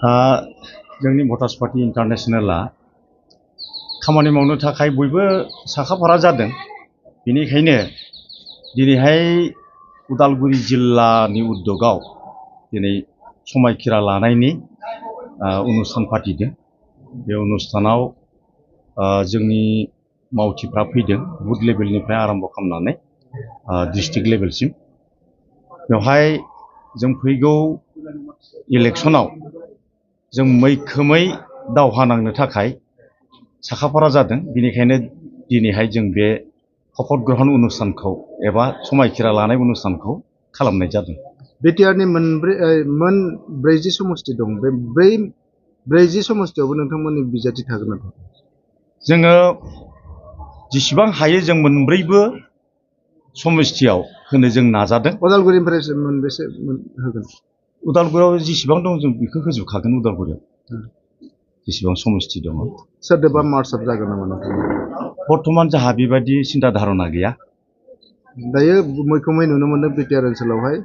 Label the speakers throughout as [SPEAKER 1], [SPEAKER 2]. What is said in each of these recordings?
[SPEAKER 1] जोंनि voters party इन्टारनेशनेला खामानि मावनो थाखाय बयबो साखाफारा जादों। बेनिखायनो दिनैहाय उदालगुरि जिल्लानि उद्योगआव दिनै समायखिरा लानायनि अनुस्थान फाथिदों। बे अनुस्थानाव जोंनि मावथिफ्रा फैदों बुथ लेभेलनिफ्राय आरम्भ खालामनानै डिस्ट्रिक्ट लेभेलसिम। बेवहाय जों फैगौ इलेक्सनाव जों मैखोमै दावहा नांनो थाखाय साखाफारा जादों। बेनिखायनो दिनैहाय जों बे शपथ ग्रहण अनुस्थानखौ एबा समायखिरा लानाय अनुस्थानखौ खालामनाय जादों।
[SPEAKER 2] बिटिआरनि मोन 40 समष्टि दं। बे 40 समष्टियावबो नोंथांमोननि बिजाथि थागोन नामा?
[SPEAKER 1] जोङो जेसेबां हायो जों मोनब्रैबो समष्टियाव होनो जों नाजादों।
[SPEAKER 2] उदालगुरिनिफ्राय मोनबेसे होगोन?
[SPEAKER 1] उदालगुरियाव जेसेबां दं जों बेखौ होजोबखागोन। उदालगुरियाव जेसेबां समष्टि दङ।
[SPEAKER 2] सोरदोबा मार्चआप जागोन नामा नोंथां?
[SPEAKER 1] बर्थमान जोंहा बेबायदि सिन्था धारना गैया।
[SPEAKER 2] दायो मैखोमै नुनो मोनदों बिटिआर ओनसोलावहाय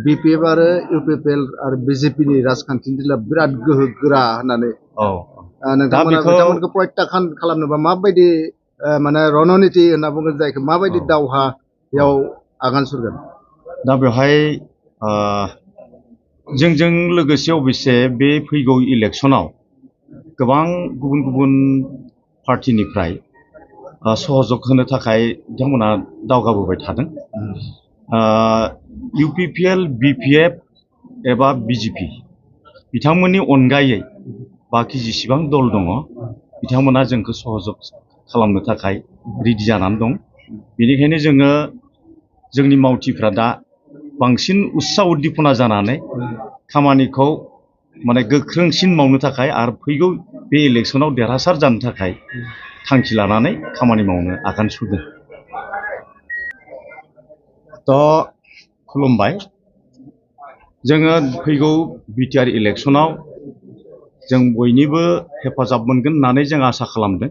[SPEAKER 2] बिपिएफ आरो इउपिपिएल आरो बिजेपिनि राजखान्थिनि दिला बिराद गोहो गोरा होननानै बिथांमोनखौ प्रत्याखान खालामनोबा माबायदि माने रणनीति होनना बुंगोन जायखौ माबायदि दावहायाव आगान सुरगोन?
[SPEAKER 1] दा बेवहाय जोंजों लोगोसे अबयसे बे फैगौ इलेक्सनाव गोबां गुबुन गुबुन पार्टिनिफ्राय सहयोग होनो थाखाय बिथांमोना दावगाबोबाय थादों। इउपिपिएल बिपिएफ एबा बिजेपि बिथांमोननि अनगायै बाखि जेसेबां दल दङ बिथांमोना जोंखौ सहयोग खालामनो थाखाय रेडि जानानै दं। बेनिखायनो जोङो जोंनि मावथिफ्रा दा बांसिन उत्साह उद्दीपना जानानै खामानिखौ माने गोख्रोंसिन मावनो थाखाय आरो फैगौ बे इलेक्सनाव देरहासार जानो थाखाय थांखि लानानै खामानि मावनो आगान सुरदों। खुलुमबाय। जोङो फैगौ बिटिआर इलेक्सनाव जों बयनिबो हेफाजाब मोनगोन होननानै जों आसा खालामदों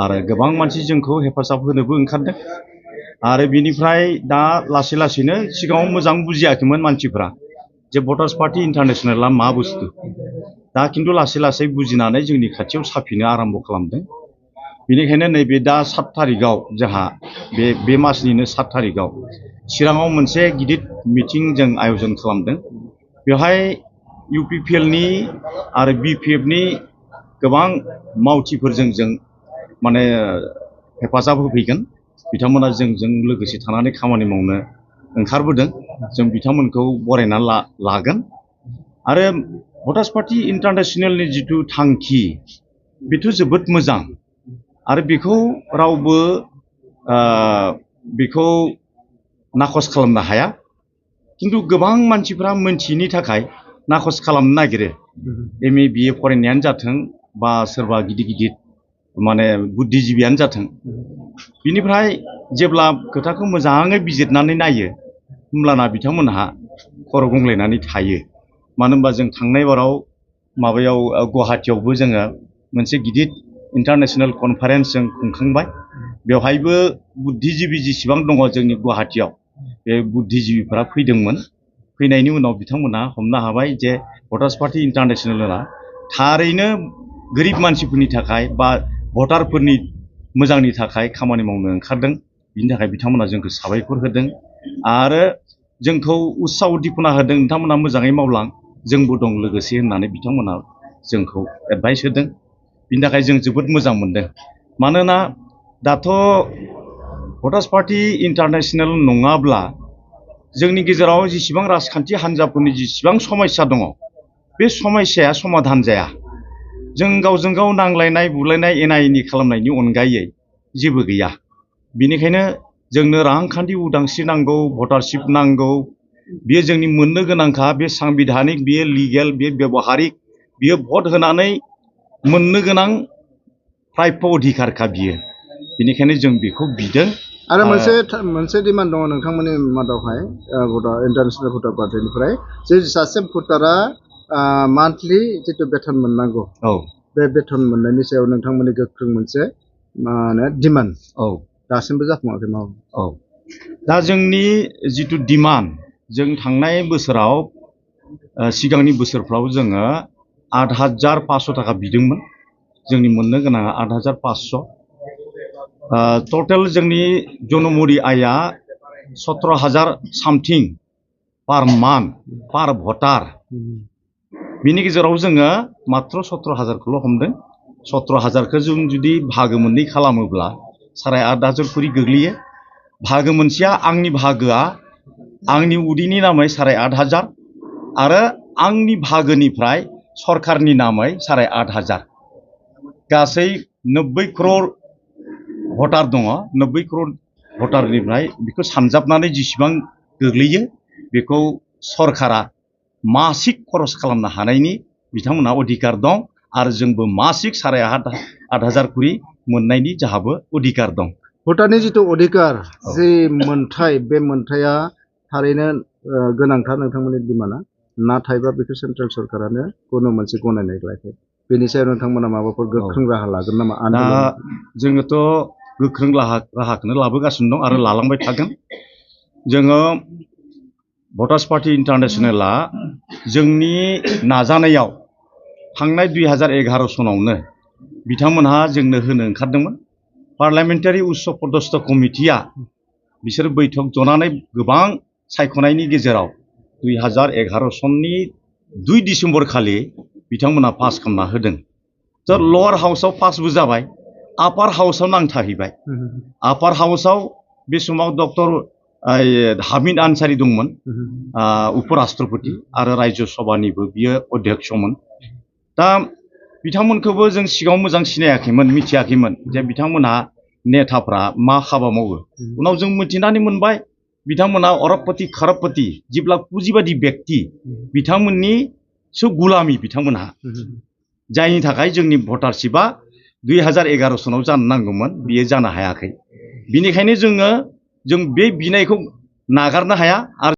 [SPEAKER 1] आरो गोबां मानसि जोंखौ हेफाजाब होनोबो ओंखारदों। आरो बिनिफ्राय दा लासै लासैनो सिगाङाव मोजां बुजियाखैमोन मानसिफ्रा जे भटार्स पार्टी इन्टारनेशनेला मा बुस्थु। दा खिन्थु लासै लासै बुजिनानै जोंनि खाथियाव साफिनो आरम्भ खालामदों। बेनिखायनो नैबे दा 7 तारिखआव जोंहा बे मासनिनो 7 तारिखआव चिराङाव मोनसे गिदिर मिटिं जों आयोजन खालामदों। बेवहाय इउपिपिएलनि आरो बिपिएफनि गोबां मावथिफोरजों जों माने हेफाजाब होफैगोन। बिथांमोना जोंजों लोगोसे थानानै खामानि मावनो ओंखारबोदों। जों बिथांमोनखौ बरायनानै लागोन। आरो भटार्स पार्टी इन्टारनेशनेलनि जिथु थांखि बेथ' जोबोद मोजां आरो बेखौ रावबो बेखौ नाखस खालामनो हाया। खिन्थु गोबां मानसिफ्रा मोनथियैनि थाखाय नाखस खालामनो नागिरो। MA BA फरायनायानो जाथों बा सोरबा गिदिर गिदिर माने बुद्धिजिबियानो जाथों। बिनिफ्राय जेब्ला खोथाखौ मोजाङै बिजिरनानै नायो होमब्लाना बिथांमोनहा खर' गंग्लायनानै थायो। मानो होनबा जों थांनाय बाराव माबायाव गुवाहाटियावबो जोङो मोनसे गिदिर इन्टारनेशनेल कनफारेन्स जों खुंखांबाय। बेवहायबो बुद्धिजिबि जेसेबां दङ जोंनि गुवाहाटियाव बे बुद्धिजिबिफ्रा फैदोंमोन। फैनायनि उनाव बिथांमोना हमनो हाबाय जे भटार्स पार्टी इन्टारनेशनेला थारैनो गोरिब मानसिफोरनि थाखाय बा भटारफोरनि मोजांनि थाखाय खामानि मावनो ओंखारदों। बिनि थाखाय बिथांमोना जोंखौ साबायखर होदों आरो जोंखौ उत्साह उद्दीपना होदों। नोंथांमोना मोजाङै मावलां जोंबो दं लोगोसे होननानै बिथांमोना जोंखौ एडभाइस होदों। बिनि थाखाय जों जोबोद मोजां मोनदों। मानोना दाथ' भटार्स पार्टी इन्टारनेशनेल नङाब्ला जोंनि गेजेराव जेसेबां राजखान्थि हान्जाफोरनि जेसेबां समस्या दङ बे समस्याया समाधान जाया। जों गावजों गाव नांलायनाय बुलायनाय एना एनि खालामनायनि अनगायै जेबो गैया। बेनिखायनो जोंनो रांखान्थि उदांस्रि नांगौ, भटारशिप नांगौ। बेयो जोंनि मोननो गोनांखा। बे सांबिधानिक, बेयो लिगेल, बेयो बेबहारिक, बेयो भट होनानै मोननो गोनां प्राप्य अधिकारखा बियो। बेनिखायनो जों बेखौ बिदों।
[SPEAKER 2] आरो मोनसे डिमान्ड दङ नोंथांमोननि मादावहाय इन्टारनेशनेल भटार पार्टिनिफ्राय जे सासे भटारा मान्थलि जितु बेथन मोननांगौ बे बेथन मोननायनि सायाव नोंथांमोननि गोख्रों मोनसे मा होनो डिमान्ड दासिमबो जाफुङाखै मा?
[SPEAKER 1] दा जोंनि जिथु डिमान्ड जों थांनाय बोसोराव सिगांनि बोसोरफ्राव जोङो 8,500 थाखा बिदोंमोन जोंनि मोननो गोनाङा 8,500 टटेल जोंनि जनमुरि आया 17,000 सामथिं पार मान्थ पार भटार बिनि गेजेराव जोङो मात्र 17,000खौल' हमदों 17,000खौ जों जुदि भागो मोननै खालामोब्ला 8,500 खरि गोग्लैयो भागो मोनसेया आंनि भागोआ आंनि उदैनि नामै 8,500 आरो आंनि भागोनिफ्राय सरकारनि नामै 8,500 गासै 90 क्रर भटार दङ 90 क्रर भटारनिफ्राय बेखौ सानजाबनानै जेसेबां गोग्लैयो बेखौ सरकारा मासिक खरस खालामनो हानायनि बिथांमोनहा अधिकार दं आरो जोंबो मासिक 8,500 खरि मोननायनि जोंहाबो अधिकार दं।
[SPEAKER 2] भटारनि जिथु अधिकार जि मोनथाय बे मोनथाया थारैनो गोनांथार नोंथांमोननि डिमान्डआ नाथायबा बेखौ सेन्ट्रेल सरकारानो खुनु मोनसे गनायनाय लायाखै बेनि सायाव नोंथांमोना माबाफोर गोख्रों राहा लागोन नामा?
[SPEAKER 1] दा जोङोथ' गोख्रों राहाखौनो लाबोगासिनो दं आरो लालांबाय थागोन। जोङो भटार्स पार्टी इन्टारनेशनेला जोंनि नाजानायाव थांनाय 2011 सनावनो बिथांमोनहा जोंनो होनो ओंखारदोंमोन पार्लियामेन्टारि उच्च पदस्थ कमिटिया बिसोर बैठक जनानै गोबां सायख'नायनि गेजेराव 2011 सननि 2 डिसेम्बर खालि बिथांमोनहा पास खालामना होदों। दा लवार हाउसआव पासबो जाबाय आपार हाउसआव नांथाहैबाय आपार हाउसआव बे समाव डक्टर हामिद आनसारि दंमोन उप राष्ट्रपति आरो राज्य सभानिबो बियो अध्यक्षमोन। दा बिथांमोनखौबो जों सिगाङाव मोजां सिनायाखैमोन मिथियाखैमोन जे बिथांमोनहा नेताफ्रा मा हाबा मावो उनाव जों मिथिनानै मोनबाय बिथांमोनहा अरबपति खरबपति जिब्ला पुजिबादि व्यक्ति बिथांमोननि गुलामी बिथांमोनहा जायनि थाखाय जोंनि भटारशिपआ 2011 सनाव जानो नांगौमोन बियो जानो हायाखै बिनिखायनो जों बे बिनायखौ नागारनो हाया आरो